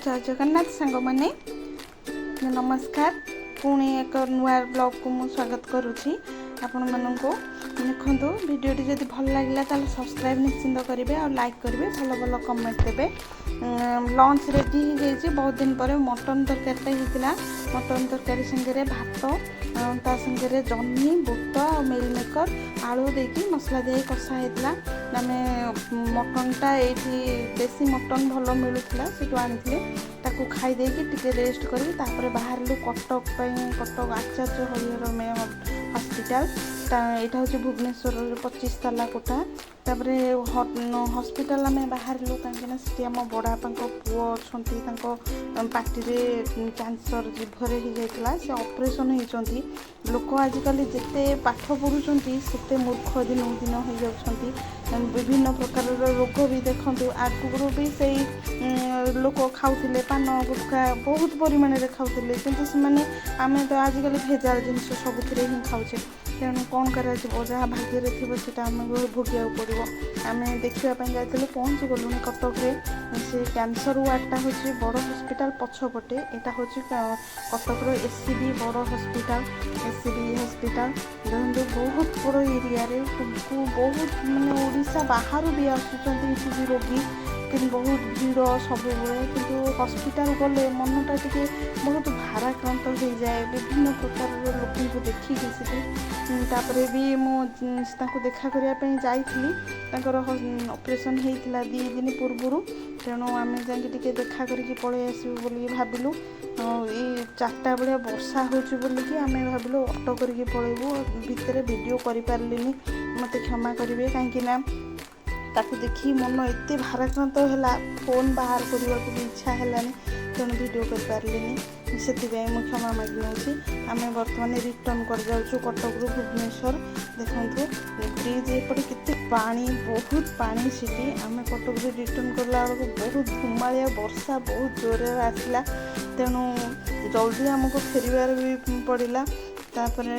ଜୟ ଜଗନ୍ନାଥ ସାଙ୍ଗମାନେ, ନମସ୍କାର। ପୁଣି ଏକ ନୂଆ ବ୍ଲଗ୍କୁ ମୁଁ ସ୍ୱାଗତ କରୁଛି ଆପଣମାନଙ୍କୁ। ଦେଖନ୍ତୁ, ଭିଡ଼ିଓଟି ଯଦି ଭଲ ଲାଗିଲା, ତାହେଲେ ସବସ୍କ୍ରାଇବ୍ ନିଶ୍ଚିନ୍ତ କରିବେ ଆଉ ଲାଇକ୍ କରିବେ, ଭଲ ଭଲ କମେଣ୍ଟ ଦେବେ। ଲଞ୍ଚ ରେଡ଼ି ହେଇଯାଇଛି। ବହୁତ ଦିନ ପରେ ମଟନ୍ ତରକାରୀଟା ହେଇଥିଲା। ମଟନ୍ ତରକାରୀ ସାଙ୍ଗରେ ଭାତ, ତା ସାଙ୍ଗରେ ଜହ୍ନି, ବୁଟ ଆଉ ମିଲ୍ ମେକର୍ ଆଳୁ ଦେଇକି ମସଲା ଦେଇ କଷା ହେଇଥିଲା। ଆମେ ମଟନ୍ଟା ଏଇଠି ଦେଶୀ ମଟନ୍ ଭଲ ମିଳୁଥିଲା, ସେଠୁ ଆଣିଥିଲେ। ତାକୁ ଖାଇ ଦେଇକି ଟିକେ ରେଷ୍ଟ କରିକି ତାପରେ ବାହାରିଲୁ କଟକ ପାଇଁ, କଟକ ଆଚାର୍ଯ୍ୟ ହରିହର ହସ୍ପିଟାଲ। ତା ଏଇଟା ହେଉଛି ଭୁବନେଶ୍ୱରରେ 25 ତାଲା କୋଠା। ତାପରେ ହସ୍ପିଟାଲ ଆମେ ବାହାରିଲୁ, କାହିଁକିନା ସେଠି ଆମ ବଡ଼ ବାପାଙ୍କ ପୁଅ ଅଛନ୍ତି। ତାଙ୍କ ପାଟିରେ କ୍ୟାନ୍ସର, ଜିଭରେ ହେଇଯାଇଥିଲା, ସେ ଅପରେସନ୍ ହେଇଛନ୍ତି। ଲୋକ ଆଜିକାଲି ଯେତେ ପାଠ ପଢ଼ୁଛନ୍ତି, ସେତେ ମୂର୍ଖ ଦିନକୁ ଦିନ ହେଇଯାଉଛନ୍ତି। ବିଭିନ୍ନ ପ୍ରକାରର ରୋଗ ବି ଦେଖନ୍ତୁ। ଆଗରୁ ବି ସେଇ ଲୋକ ଖାଉଥିଲେ, ପାନ ଗୁଟଖା ବହୁତ ପରିମାଣରେ ଖାଉଥିଲେ, କିନ୍ତୁ ସେମାନେ, ଆମେ ତ ଆଜିକାଲି ଭେଜାଲ ଜିନିଷ ସବୁଥିରେ ହିଁ ଖାଉଛେ। ତେଣୁ କ'ଣ କରାଯିବ? ଯାହା ଭାଗ୍ୟରେ ଥିବ, ସେଇଟା ଆମକୁ ଭୋଗିବାକୁ ପଡ଼ିବ। ଆମେ ଦେଖିବା ପାଇଁ ଯାଇଥିଲୁ, ପହଞ୍ଚି ଗଲୁଣି କଟକରେ। ସେ କ୍ୟାନ୍ସର ୱାର୍ଡ଼ଟା ହେଉଛି ବଡ଼ ହସ୍ପିଟାଲ ପଛପଟେ। ଏଇଟା ହେଉଛି କଟକର ଏସ୍ ସି ବି ବଡ଼ hospital, S C B hospital. ଦେଖନ୍ତୁ, ବହୁତ ବଡ଼ ଏରିଆରେ ବହୁତ, ମାନେ ଓଡ଼ିଶା ବାହାରୁ ବି ଆସୁଛନ୍ତି ଏଠିକି ରୋଗୀ। କିନ୍ତୁ ବହୁତ ଭିଡ଼ ସବୁବେଳେ। କିନ୍ତୁ ହସ୍ପିଟାଲ ଗଲେ ମନଟା ଟିକେ ବହୁତ ଭାରାକ୍ରାନ୍ତ ହେଇଯାଏ, ବିଭିନ୍ନ ପ୍ରକାରର ଲୋକଙ୍କୁ ଦେଖିକି ସେଠି। ତାପରେ ବି ମୁଁ ତାଙ୍କୁ ଦେଖା କରିବା ପାଇଁ ଯାଇଥିଲି। ତାଙ୍କର ଅପରେସନ୍ ହେଇଥିଲା 2 ଦିନ ପୂର୍ବରୁ। ତେଣୁ ଆମେ ଯାଇକି ଟିକେ ଦେଖା କରିକି ପଳେଇ ଆସିବୁ ବୋଲିକି ଭାବିଲୁ। ଏଇ 4ଟା ବେଳେ ବର୍ଷା ହେଉଛି ବୋଲିକି ଆମେ ଭାବିଲୁ ଅଟୋ କରିକି ପଳେଇବୁ। ଭିତରେ ଭିଡ଼ିଓ କରିପାରିଲିନି, ମୋତେ କ୍ଷମା କରିବେ, କାହିଁକି ନା ତାକୁ ଦେଖି ମନ ଏତେ ଭାରାକ୍ରାନ୍ତ ହେଲା, ଫୋନ୍ ବାହାର କରିବାକୁ ବି ଇଚ୍ଛା ହେଲାନି। ତେଣୁ ଭିଡ଼ିଓ କରିପାରିଲିନି, ସେଥିପାଇଁ ମୁଁ କ୍ଷମା ମାଗି ନେଉଛି। ଆମେ ବର୍ତ୍ତମାନ ରିଟର୍ଣ୍ଣ କରିଯାଉଛୁ କଟକରୁ ଭୁବନେଶ୍ୱର। ଦେଖନ୍ତୁ, ବ୍ରିଜ୍ ଏପଟେ କେତେ ପାଣି, ବହୁତ ପାଣି ସେଠି। ଆମେ କଟକରୁ ରିଟର୍ଣ୍ଣ କଲା ବେଳକୁ ବହୁତ ଧୁମାଳିଆ ବର୍ଷା ବହୁତ ଜୋରରେ ଆସିଲା। ତେଣୁ ଜଲ୍ଦି ଆମକୁ ଫେରିବାର ବି ପଡ଼ିଲା। ତାପରେ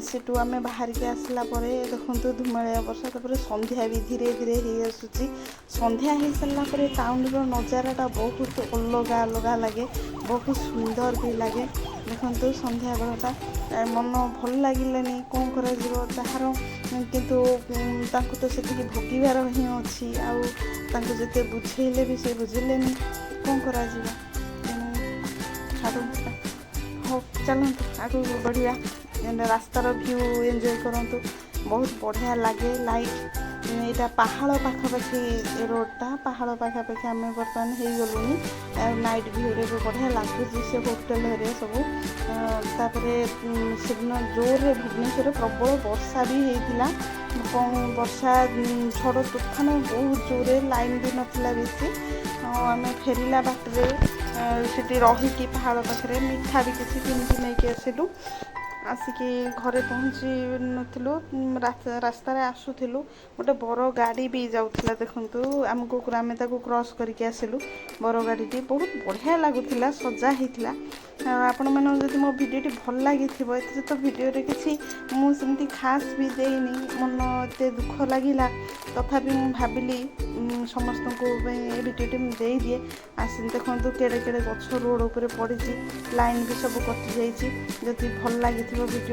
ସେଠୁ ଆମେ ବାହାରିକି ଆସିଲା ପରେ ଦେଖନ୍ତୁ, ଧୁମାଳିଆ ବର୍ଷା, ତାପରେ ସନ୍ଧ୍ୟା ବି ଧୀରେ ଧୀରେ ହେଇ ଆସୁଛି। ସନ୍ଧ୍ୟା ହେଇସାରିଲା ପରେ ଟାଉନର ନଜାରାଟା ବହୁତ ଅଲଗା ଅଲଗା ଲାଗେ, ବହୁତ ସୁନ୍ଦର ବି ଲାଗେ। ଦେଖନ୍ତୁ, ସନ୍ଧ୍ୟାବେଳଟା ମନ ଭଲ ଲାଗିଲାନି। କ'ଣ କରାଯିବ? ଯାହାର କିନ୍ତୁ ତାଙ୍କୁ ତ ସେତିକି ଭୋଗିବାର ହିଁ ଅଛି। ଆଉ ତାଙ୍କୁ ଯେତେ ବୁଝେଇଲେ ବି ସେ ବୁଝିଲେନି। କ'ଣ କରାଯିବ? ତେଣୁ ଛାଡ଼ନ୍ତୁ। ହଉ, ଚାଲନ୍ତୁ ଆଗକୁ ବଢ଼ିବା। ରାସ୍ତାର ଭ୍ୟୁ ଏନ୍ଜୟ କରନ୍ତୁ, ବହୁତ ବଢ଼ିଆ ଲାଗେ ଲାଇଟ୍। ଏଇଟା ପାହାଳ ପାଖାପାଖି ରୋଡ଼ଟା, ପାହାଳ ପାଖାପାଖି ଆମେ ବର୍ତ୍ତମାନ ହେଇଗଲୁଣି। ଆଉ ନାଇଟ୍ ଭ୍ୟୁରେ ବି ବଢ଼ିଆ ଲାଗୁଛି ସେ ହୋଟେଲ ହେରିକା ସବୁ। ତାପରେ ସେଦିନ ଜୋରରେ ଭୁବନେଶ୍ୱରରେ ପ୍ରବଳ ବର୍ଷା ବି ହେଇଥିଲା। କ'ଣ ବର୍ଷା, ଝଡ଼ ତୁଫାନ ବହୁତ ଜୋରରେ, ଲାଇନ୍ ବି ନଥିଲା ବେଶୀ। ଆଉ ଆମେ ଫେରିଲା ବାଟରେ ସେଠି ରହିକି ପାହାଳ ପାଖରେ ମିଠା ବି କିଛି କିଣିକି ନେଇକି ଆସିଲୁ। ଆସିକି ଘରେ ପହଞ୍ଚି ନଥିଲୁ, ରାସ୍ତାରେ ଆସୁଥିଲୁ, ଗୋଟେ ବଡ଼ ଗାଡ଼ି ବି ଯାଉଥିଲା। ଦେଖନ୍ତୁ, ଆମକୁ ଆମେ ତାକୁ କ୍ରସ୍ କରିକି ଆସିଲୁ। ବଡ଼ ଗାଡ଼ିଟି ବହୁତ ବଢ଼ିଆ ଲାଗୁଥିଲା, ସଜା ହେଇଥିଲା। ଆଉ ଆପଣମାନଙ୍କୁ ଯଦି ମୋ ଭିଡ଼ିଓଟି ଭଲ ଲାଗିଥିବ, ଏଥିରେ ତ ଭିଡ଼ିଓରେ କିଛି ମୁଁ ସେମିତି ଖାସ୍ ବି ଦେଇନି, ମନ ଏତେ ଦୁଃଖ ଲାଗିଲା, ତଥାପି ମୁଁ ଭାବିଲି ସମସ୍ତଙ୍କ ପାଇଁ ଏ ଭିଡ଼ିଓଟି ମୁଁ ଦେଇଦିଏ। ଆସି ଦେଖନ୍ତୁ, କେଡ଼େ କେଡ଼େ ଗଛ ରୋଡ଼ ଉପରେ ପଡ଼ିଛି, ଲାଇନ୍ ବି ସବୁ କଟିଯାଇଛି। ଯଦି ଭଲ ଲାଗିଥିବ ଭିଡ଼ିଓ